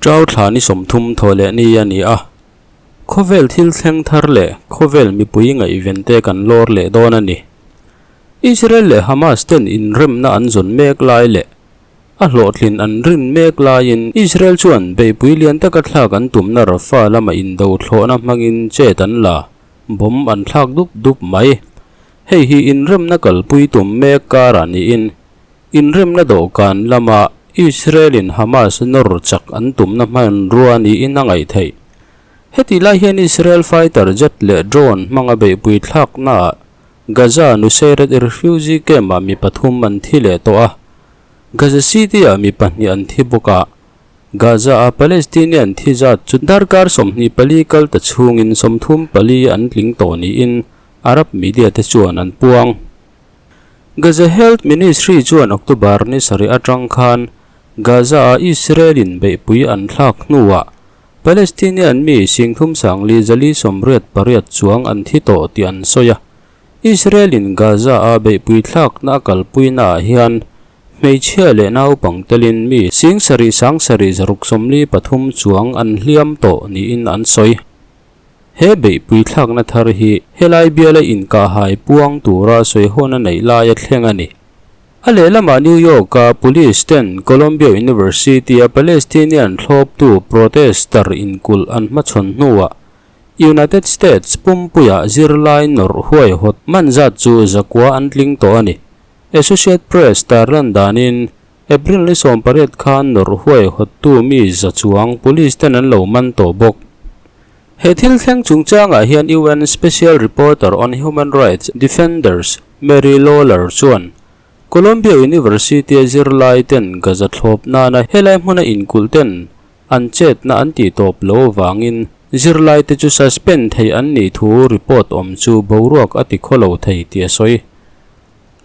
Ṭau thla ni 30 thawhleh ni a ni a, khawvel thil thleng thar leh khawvel mipui ngaihven te kan lawr leh dawn a ni. Israel leh Hamas ten inremna an zawn mek lai leh a hlawhtlin an rin mek laiin Israel chuan beihpui lian taka thlak an tumna Rafah lama indo thlawhna hmangin chet an la, bomb an thlak dup dup mai. Hei hi inremna kalpui tum mek karah niin Inremna dawhkan lama Israel-in Hamas nawr chak an tumna hmanrua niin a ngaih theih. Hetih lai hian Israel fighter jet leh drone hmanga beihpui thlaknaah Gaza Nuseirat refugee camp-ah mi pathum an thi leh tawh a, Gaza City-ah mi pahnih an thi bawk a. Gaza-a Palestinian thi zat chu darkar 24 kal ta chhungin 34 an tling tawh niin Arab media te chuan an puang. Gaza Health Ministry chuan October ni sarih atang khan Gaza-a Israel-in beihpui an thlak hnuah Palestinian mi 3488 chuang an thi tawh tih an sawi a. Israel-in Gaza-a beihpui thlakna a kalpuinaah hian hmeichhia leh naupang telin mi 76,673 chuang an hliam tawh niin an sawi. He beihpui thlakna thar hi helai biala inkahhai puang tura sawihawn a neih laia thleng a ni. A lehlamah New York-a police ten Columbia University-a Palestinian thlawptu protester inkulh an hmachhawn hnuah United States pumpuiah zirlai nawrh huaihawt man zat chu zakua an tling tawh a ni. Associate Press tarlan danin April ni 18 khan nawrh huaihawttu mi za chuang police ten an lo man tawh bawk. He thil thleng chungchangah hian UN Special Reporter on Human Rights Defenders Mary Lawlor chuan Columbia University-a zirlai ten Gaza thlawp nana helai hmuna inkulh ten an chetna an tih tawp lo avangin zirlai te chu suspend thei an nih thu report awm chu boruak a ti khawlo thei tih a sawi.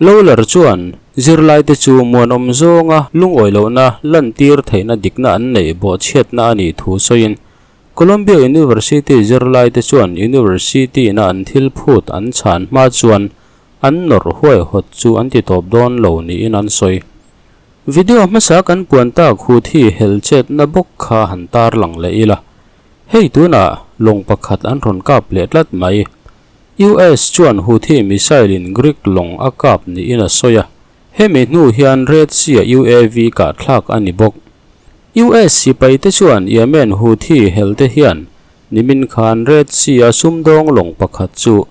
Lawlor chuan zirlai te chu muanawm zawnga lungawi lohna lantir theihna dikna an neih bawhchhiatna a nih thu sawiin Columbia University zirlai te chuan university-na an thil phut an chhan hma chuan an nawrh huaihawt chu an ti tawp dawn lo niin an sawi. Video hmasa kan puan tak Houthi hel chetna bawk kha han tarlang leh ila. Hei tunah lawng pakhat an rawn kap leh tlat mai. US chuan Houthi missile-in Greek lawng a kap niin a sawi a, hemi hnu hian Red Sea-a UAV kah thlak a ni bawk. US sipai te chuan Yemen Houthi hel te hian nimin khan Red Sea-a sumdawng lawng pakhat chu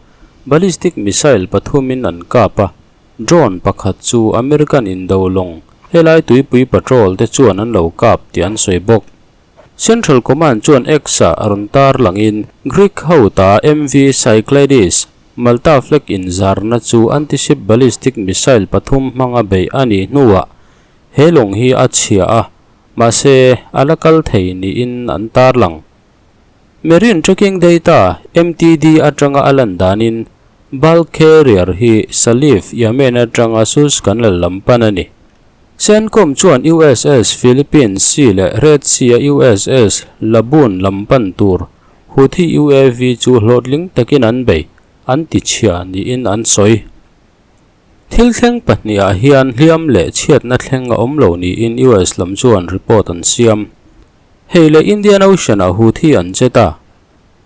ballistic missile pathumin an kap a, drone pakhat chu American indo lawng helai tuipui patrol te chuan an lo kap tih an sawi bawk. Central Command chuan X-ah a rawn tar langin Greek ho ta MV Cyclades, Malta flag inzarna chu anti-ship ballistic missile pathum hmanga beih a nih hnuah he lawng hi a chhia a, mahse a la kal thei niin an tarlang. Marine Tracking Data, MTD, atanga a lan danin bulk carrier hi Salif, Yemen atanga Suez Canal lam pan a ni. CENTCOM chuan USS Philippines Sea leh Red Sea-a USS Laboon lam pan tur Houthi UAV chu hlawhtling takin an bei, an ti chhia niin an sawi. Thil thleng pahnihah hian hliam leh chhiatna thleng a awm lo niin US lam chuan report an siam. Hei leh Indian Ocean-ah Houthi an che ta.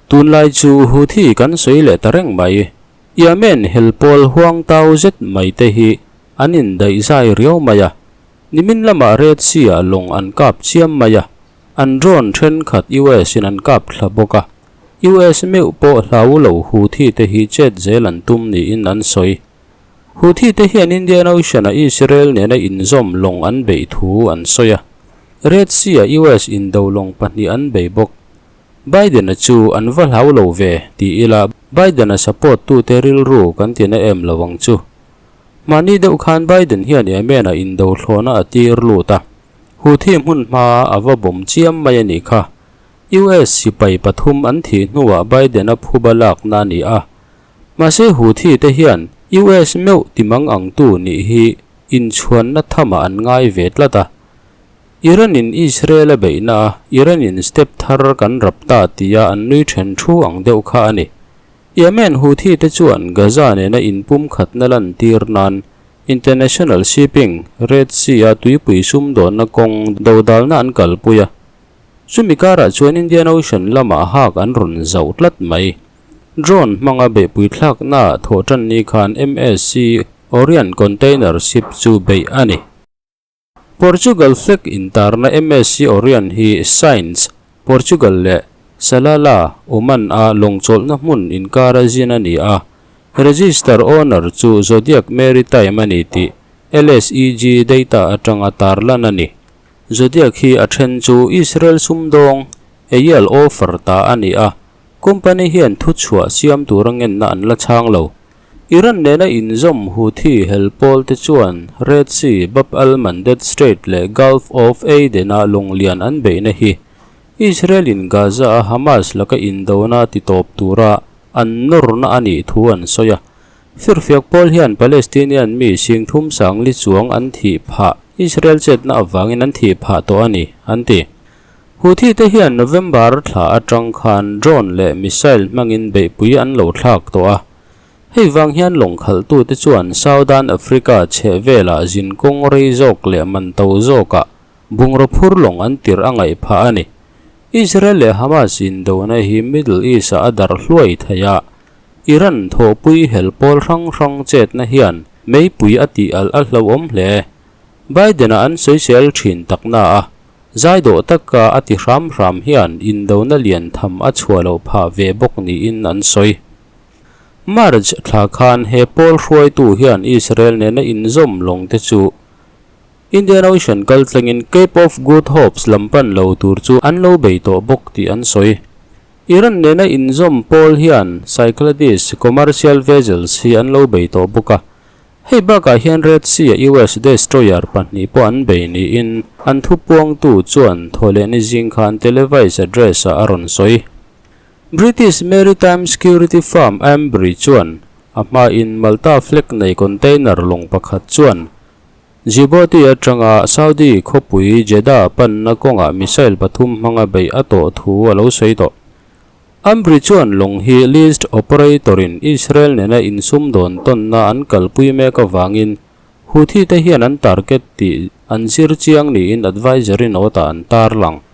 Tunlai chu Houthi kan sawi leh ta reng mai. Yemen hel pawl huang tau zet mai te hi an indaih zai riau mai a, nimin lamah Red Sea-ah lawng an kap chiam mai a, an drone thenkhat US-in an kap thla bawk a, US meuh pawh hlau lo Houthi te hi chet zel an tum niin an sawi. Houthi te hian Indian Ocean-a Israel nena inzawm lawng an beih thu an sawi a, Red Sea-ah US indo lawng pahnih an bei bawk. Biden-a chu an va hlau lo ve ti ila Biden-a support tute rilru kan ti na em lo ang chu. Mahni deuh khan Biden hian Yemen-a indo thlawhna a tir lut a, Houthi hmun hma a va bawm chiam mai a nih kha. US sipai pathum an thih hnuah Biden-a phuba lakna a ni a. Mahse Houthi te hian US meuh ti mang ang tu nih hi inchhuanna thamah an ngai ve tlat a. Iran-in Israel a beihna a, Iran-in step thar kan rap ta tia an nui then thu ang deuh kha a ni. Yemen Houthi te chuan Gaza nena inpumkhatna lantir nan International Shipping, Red Sea-a tuipui sumdawnna kawng dodalna an kalpui a. Chumi karah chuan Indian Ocean lamah hak an rawn zauh tlat mai. Drone hmanga beihpui thlaknaah thawh tan ni khan MSC Orion container ship chu beih a ni. Portugal flag intarna MSC Orion hi Sines, Portugal leh Salalah, Oman-a lawngchawlhna hmun inkara zin a ni a. Register owner chu Zodiac Maritime a ni tih LSEG data atanga tarlan a ni. Zodiac hi a then chu Israel sumdawng Eyal Ofer ta a ni a, company hian thuchhuah siam tura ngenna an la chhang lo. Iran nena inzawm Houthi hel pawl te chuan Red Sea, Bab al-Mandeb Strait leh Gulf of Aden-a lawng lian an beihna hi Israel-in Gaza-a Hamas laka indona titawp tura an nawrna a nih thu an sawi a. Firfiak pawl hian Palestinian mi singthum sangli chuang an thih phah, Israel chetna avangin an thih phah tawh a ni, an ti. Houthi te hian November thla atang khan drone leh missile hmangin beihpui an lo thlak tawh a. Hei vang hian lawng khalhtute chuan Southern Africa chheh velah zinkawng rei zawk leh man to zawkah bungraw phur lawng an tirh a ngaih phah a ni. Israel leh Hamas indona hi Middle East-ah a darh hluai thei a, Iran thawhpui hel pawl hrang hrang chetna hian meipui a tih alh a hlauhawm hle. Biden-a an sawisel thin takna a, zaidawh taka a ti hram hram hian indona lian tham a chhuah loh phah ve bawk niin an sawi. March thla khan he pawl hruaitu hian Israel nena inzawm lawng te chu Indian Ocean kal tlengin Cape of Good Hopes lam pan lo tur chu an lo bei tawh bawk tih an sawi. Iran nena inzawm pawl hian Cyclades commercial vessels hi an lo bei tawh bawk a. Hei bakah hian Red Sea-a US destroyer pahnih pawh an bei niin an thupuangtu chuan thawhlehni zing khan televised address-ah a rawn sawi. British maritime security firm Ambrey chuan a hmain Malta flag nei container lawng pakhat chuan Djibouti atanga Saudi khawpui Jeddah panna kawngah missile pathum hmanga beih a tawh thu a lo sawi tawh. Ambrey chuan lawng hi leased operator-in Israel nena insumdawn tawnna an kalpui mek avangin Houthi te hian an target tih an zir chiang niin advisory note-ah an tarlang.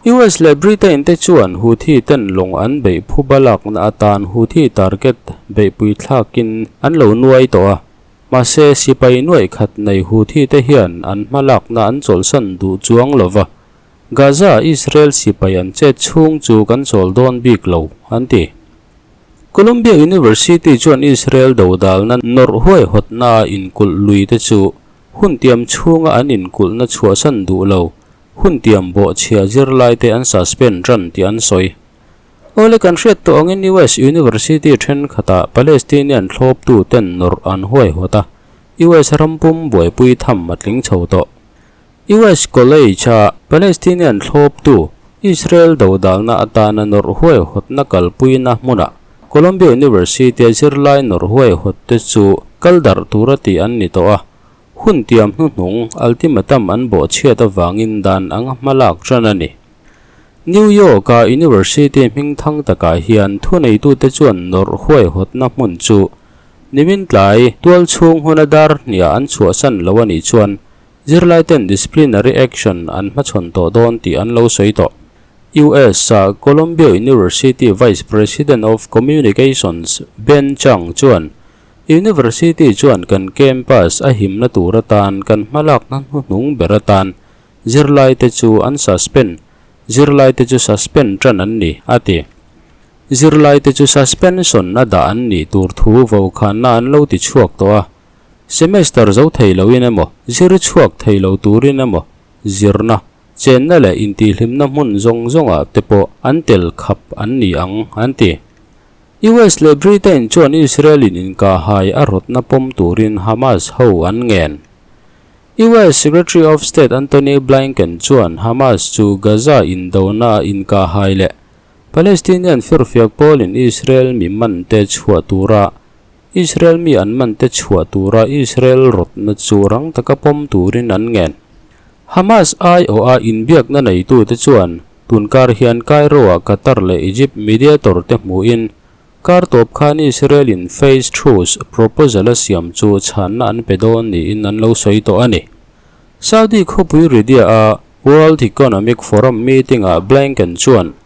US leh Britain te chuan Houthi ten lawng an beih phuba lakna atan Houthi target beihpui thlakin an lo nuai tawh a. Mahse, sipai nuaih khat nei Houthi te hian an hmalakna an chawlhsan duh chuang lo va, Gaza Israel sipai an chet chhung chu kan chawl dawn bik lo, an ti. Columbia University chuan Israel dodalna nawrh huaihawtnaa inkulh lui te chu hun tiam chhunga an inkulhna chhuahsan duh lo, hun tiam bawhchhia zirlaite an suspend ran tih an sawi. Awle kan hriat tawh angin US University thenkhatah Palestinian thlawptu ten nawrh an huaihawt a, US ram pum buaipui tham a tling chho tawh. US College-a Palestinian thlawptu Israel dodalna atana nawrh huaihawtna kalpuina hmunah Columbia University-a zirlai nawrh huaihawtte chu kal darh tura tih an ni tawh a, hun tiam hnuhnung ultimatum an bawhchhiat avangin dan anga hmalak tan a ni. New York-a University hmingthang takah hian thuneitute chuan nawrh huaihawtna hmun chu nimin tlai tual chhung huna dar hniah an chhuahsan lo a nih chuan zirlaiten disciplinary action an hmachhawn tawh dawn tih an lo sawi tawh. US-a Columbia University Vice President of Communications Ben Chang chuan University chuan kan campus a himna tur atan kan hmalakna hnuhnung ber atan Zirlaite chu an suspend, Zirlaite chu suspend tan an ni, a ti. Zirlaite chu suspension a dah an nih tur thu vokhanna an lo ti chhuak tawh a. Semester zo thei loin emaw, zir chhuak thei lo turin emaw, zirna, chenna leh intihhlimna hmun zawng zawngah te pawh an tel khap an ni ang, an ti. US leh Britain chuan Israel-in inkahhai a rawtna pawm turin Hamas ho an ngen. US Secretary of State Antony Blinken chuan Hamas chu Gaza indona a inkahhai leh Palestinian firfiak pawlin Israel mi mante chhuah tura Israel mi an mante chhuah tura Israel rawtna chu rang taka pawm turin an ngen. Hamas aiawha inbiakna neitute chuan tunkar hian Cairo-ah Qatar leh Egypt mediator te hmuhin Kar tawp khan Israel-in phase truce proposal a siam chu chhanna an pe dawn niin an lo sawi tawh a ni. Saudi khawpui Riyadh-a World Economic Forum meeting-ah Blinken chuan,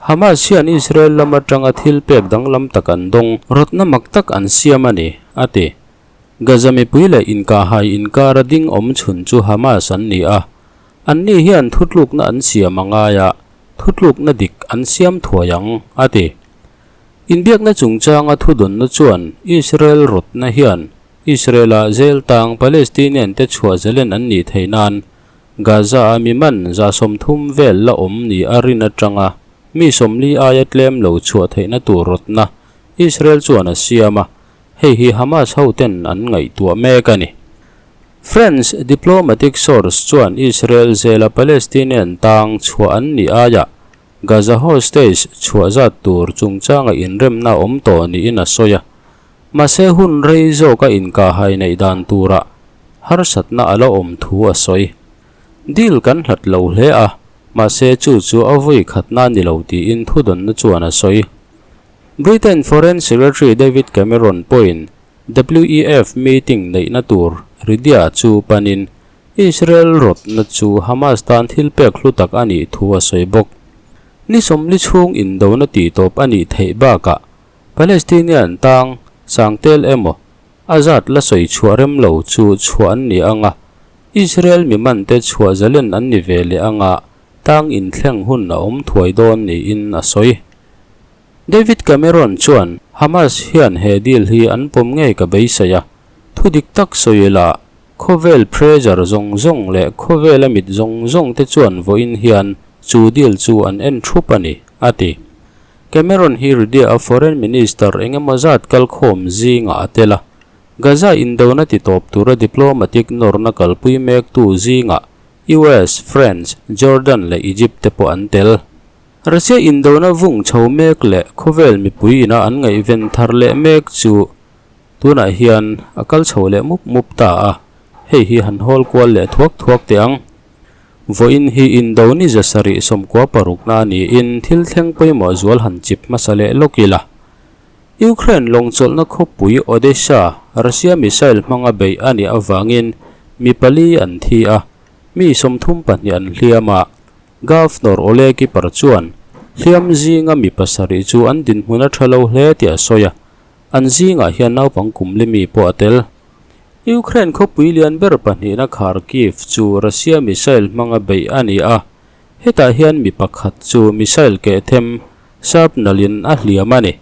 Hamas hian Israel lam atanga thil pek danglam tak an dawng, rawtna mak tak an siam a ni, a ti. Gaza mipui leh inkahhai inkara ding awm chhun chu Hamas an ni a, anni hian thutlukna an siam a ngai a, thutlukna dik an siam thuai ang, a ti. Inbiakna chungchanga thudawnna chuan Israel rawtna hian Israel-a jail tang Palestinian te chhuah zalen an nih theih nan Gaza-a mi man 30% vel la awm ni a rin atanga mi 40 aia tlem lo chhuah theihna tur rawtna Israel chuan a siam a, hei hi Hamas hoten an ngaihtuah mek a ni. French diplomatic source chuan Israel zela Palestinian tang chhuah an nih aiah Gaza hostage chhuah zat tur chungchanga inremna awm tawh niin a sawi a. Mahse hun rei zawka inkahhai neih dan turah harsatna a la awm thu a sawi. Deal kan hlat lo hle a, mahse chu chu a vawi khatna ni lo tiin thudawnna chuan a sawi. Britain Foreign Secretary David Cameron pawhin WEF meeting neihna tur Riyadh chu panin Israel rawtna chu Hamas tan thil pek hlu tak a nih thu a sawi bawk. Ni 40 chhung indona tihtawp a nih theih bakah Palestinian tang sangtel emaw a zat la sawi chhuah rem lo chu chhuah an ni ang a, Israel mi mante chhuah zalen an ni ve leh ang a, tang inthleng hun a awm thuai dawn niin a sawi. David Cameron chuan Hamas hian he deal hi an pawm ngei ka beisei a, thu dik tak sawi ila khawvel pressure zawng zawng leh khawvela mit zawng zawng te chuan vawiin hian chu deal chu an en thup a ni, a ti. Cameron hi Riyadh-a Foreign Minister eng emaw zat kalkhawm zingah a tel a, Gaza indona titawp tura diplomatic nawrna kalpui mektu zingah US, France, Jordan leh Egypt te pawh an tel. Russia indona vung chho mek leh khawvel mipui ina an ngaihven thar leh mek chu tunah hian a kal chho leh mup mup ta a, hei hi han hawl kual leh thuak thuak teh ang. Vawiin hi indo ni 796 na niin thil thleng pawimawh zual han chip hmasa leh lawk ila. Ukraine lawng chawlhna khawpui Odesa, Russia missile hmanga beih a nih avangin mi pali an thi a, mi 32 an hliam a. Governor Oleh Kiper chuan hliam zinga mi pasarih chu an dinhmun a tha lo hle tih a sawi a, an zingah hian naupang kum li mi pawh a tel. Ukraine khawpui lian ber pahnihna Kharkiv chu Russia missile hmanga beih a ni a, hetah hian mi pakhat chu missile keh them shrapnel-in a hliam a ni.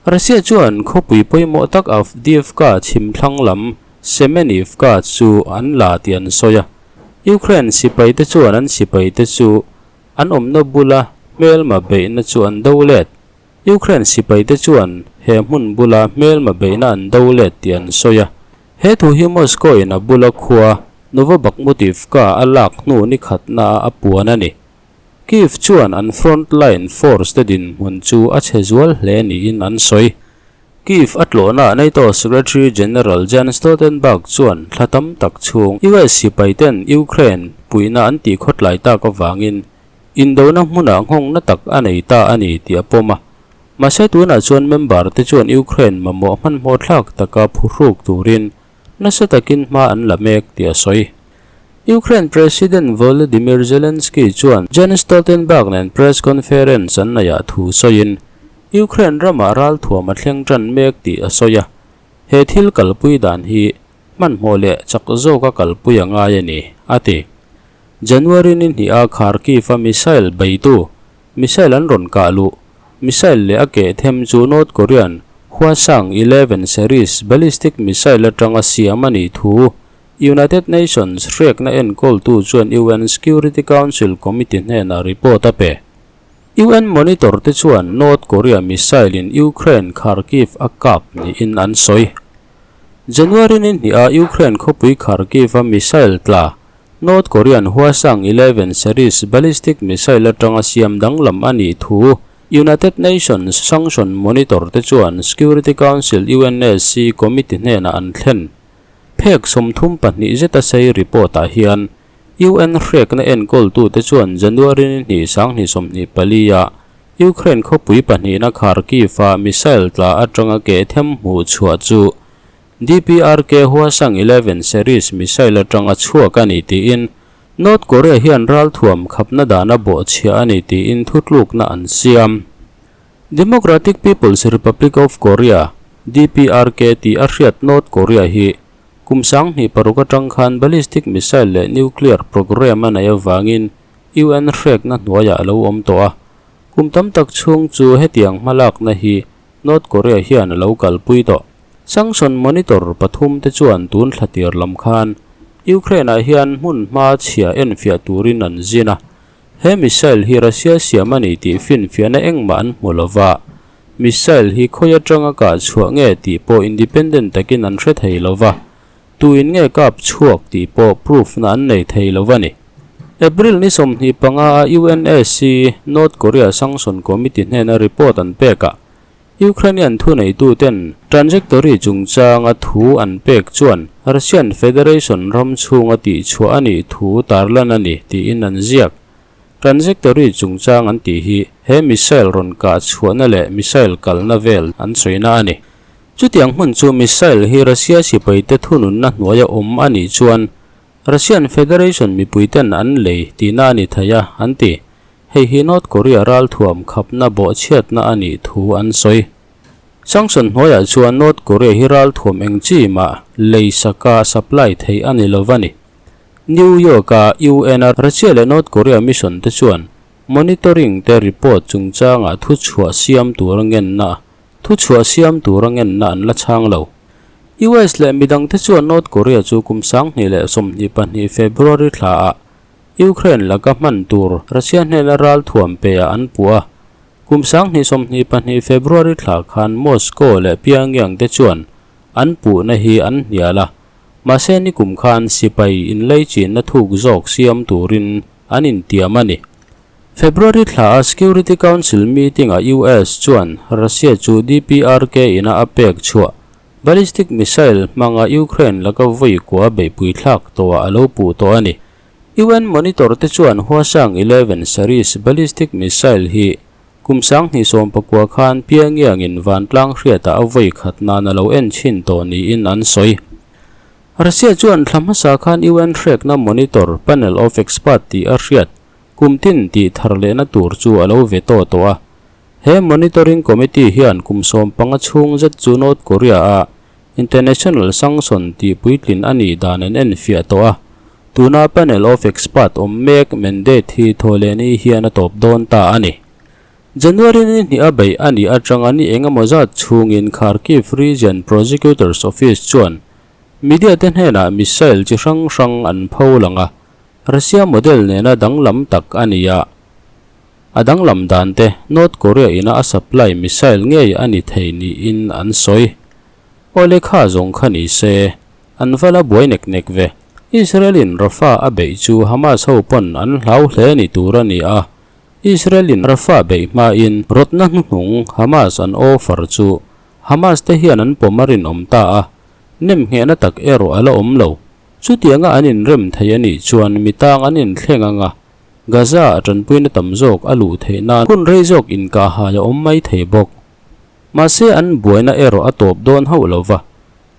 Russia chuan khawpui pawimawh tak Avdiivka chhim thlang lam Semenivka chu an la tih an sawi a, Ukraine sipaite chuan an sipaite chu an awmna bula hmelma beihna chu an do let. Ukraine sipaite chuan he hmun bula hmelma beihna an do let tih an sawi a. He thu hi Moscow-in a bula khua Novobakhmutivka a lak hnu ni khatnaah a puan a ni. Kyiv chuan an front-line force te dinhmun chu a chhe zual hle niin an sawi. Kyiv a tlawhnaah NATO Secretary General Jens Stoltenberg chuan thla tam tak chhung US sipaiten Ukraine puihna an tihkhawtlai tak avangin Indona hmunah nghawngna tak a nei ta a ni tih a pawm a. Mahse tunah chuan member te chuan Ukraine mamawh hmanhmawh thlak taka phuhruk turin nasa takin hma an la mek tih a sawi. Ukraine President Volodymyr Zelensky chuan Jens Stoltenberg nen press conference an neihah thu sawiin Ukraine ramah ralthuam a thleng tan mek tih a sawi a. He thil kalpui dan hi hmanhmawh leh chak zawka kalpui a ngai a ni, a ti. January ni hniha Kharkiv-a missile beitu missile an rawn kah luh. Missile leh a keh them chu North Korean Hwasong 11 series ballistic missile atanga siam a nih thu United Nations hrekna enkawltu chuan UN Security Council Committee hnenah report a pe. UN monitor te chuan North Korea missile-in Ukraine Kharkiv a kap niin an sawi. January ni hniha Ukraine khawpui Kharkiv-a missile tla North Korean Hwasong 11 series ballistic missile atanga siam danglam a nih thu United Nations Sanction Monitor te chuan Security Council UNSC committee hnenah an thlen. Phek 32 zeta sei report-ah hian UN hrekna enkawltute chuan January ni hnih 2024-ah Ukraine khawpui pahnihna Kharkiv-a missile tla atanga keh them hmuh chhuah chu DPRK Hwasong 11 series missile atanga chhuak a ni tiin North Korea hian ralthuam khapna dana bawhchhiah a ni tiin thutlukna an siam. Democratic People's Republic of Korea, DPRK, tih a hriat North Korea hi kum 2006 atang khan ballistic missile leh nuclear programme a neih avangin UN hrekna hnuaiah a lo awm tawh a. Kum tam tak chhung chu hetiang hmalakna hi North Korea hian a lo kalpui tawh. Sanction monitor pathum te chuan tun thla tir lam khan Ukraine ah hian hmun hma chhia enfiah turin an zin a. He missile hi Russia siam a ni tih finfiahna engmah an hmu lova, missile hi khawi atanga kah chhuah nge tih pawh independent takin an hre thei lova, tuin nge kap chhuak tih pawh proof na an nei thei lo a ni. April ni 25 a UNSC North Korea Sanction Committee hnena report an pekah Ukrainian thuneituten trajectory chungchanga thu an pek chuan Russian Federation ram chhunga tihchhuah a nih thu tarlan a ni tiin an ziak. Trajectory chungchang an tih hi he missile rawn kah chhuahna leh missile kalna vel an sawina a ni. Chutiang hmun chu missile hi Russia sipaite thununna hnuaia awm a nih chuan Russian Federation mipuiten an lei tihna a ni thei a, an ti. Hei hi North Korea ralthuam khapna bawhchhiatna a nih thu an sawi. Sanction hnuaiah chuan North Korea hi ralthuam eng chi mah lei saka supply theih a ni lo a ni. New York-a UN-a Russia leh North Korea mission te chuan monitoring te report chungchangah thuchhuah siam tur a ngenna Thuchhuah siam tura ngenna an la chhang lo. US leh midangte chuan North Korea chu kum 2022 February thlaah Ukraine laka hman tur Russia hnena ralthuam pe ah an puh a. Kum 2022 February thla khan Moscow leh Pyongyang te chuan an puhna hi an hnial a, mahse nikum khan sipai inleichinna thuk zawk siam turin an intiam a ni. February thla a Security Council meeting ah US chuan Russia chu DPRK ina a pek chhuah ballistic missile hmanga Ukraine laka vawi kua beihpui thlak tawhah a lo puh tawh a ni. UN monitor te chuan Hwasong 11 series ballistic missile hi kum 2019 khan Pyongyang in vantlang hriatah a vawi khat nan a lo en chhin tawh niin an sawi. Russia chuan thla hmasa khan UN hrekna monitor panel of expert tih a hriat Kum tin tih thar lehna tur chu a lo ve tawh tawh a. He Monitoring Committee hian kum 15 chhung zet chu North Korea-a International Sanction tih puitlin a nih dan an enfiah tawh a. Tuna Panel of Expert awm mek mandate hi thawhlehni hian a tawp dawn ta a ni. January ni hnih a beih a nih atanga ni eng emaw zat chhungin Kharkiv Region Prosecutor's Office chuan media te hnenah missile chi hrang hrang an pho lang a. Russia model nena danglam tak a ni a, a danglam dan te North Korea ina a supply missile ngei a ni thei niin an sawi. Aw lekha zawng kha ni se, an va la buai nek nek ve. Israel in Rafah a beih chu Hamas ho pawn an hlau hle ni tur a ni a, Israel in Rafah beih hmain rawtna hnuhnung Hamas an offer chu Hamas te hian an pawm a rinawm ta a, nemnghehna tak erawh a la awm lo. Chutianga an inrem thei a nih chuan mi tang an inthleng ang a, Gaza a tanpuina tam zawk a luh theih nan hun rei zawk inkahhai a awm mai thei bawk. Mahse an buaina erawh a tawp dawn hauh lo va,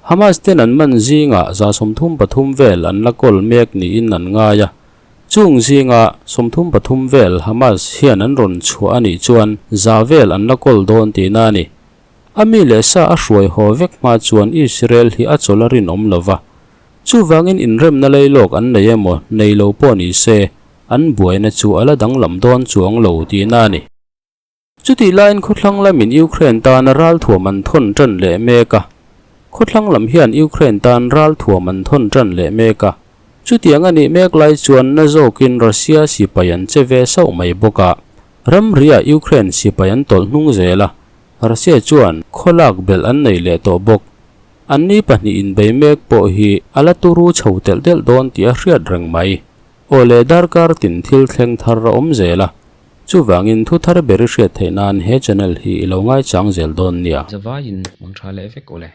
Hamas ten an man zingah 33 vel an la kawl mek niin an ngai a, chung zinga 33 vel Hamas hian an rawn chhuah a nih chuan za vel an la kawl dawn tihna a ni. A mi leh sa a hruai haw vek hma chuan Israel hi a chawl a rinawm lo va. Chuvangin inremna leilawk an nei emaw, nei lo pawh ni se, an buaina chu a la danglam dawn chuang lo tihna a ni. Chutih laiin khawthlang lamin Ukraine tana ralthuam an thawn tan leh mek a. Khawthlang lam hian Ukraine tan ralthuam an thawn tan leh mek a. Chutiang a nih mek lai chuan na zawkin Russia sipai an che ve sauh mai bawk a. Ramriah Ukraine sipai an tawlh hnung zel a, Russia chuan khawlak belh an nei leh tawh bawk. Anni pahnih inbei mek pawh hi a la turu chho telh telh dawn tih a hriat reng mai. Aw le darkar tin thil thleng thar a awm zel a, chuvangin thu thar ber i hriat theih nan he channel hi i lo ngaichang zel dawn nia. Zavaiin mang tha leh vek aw le.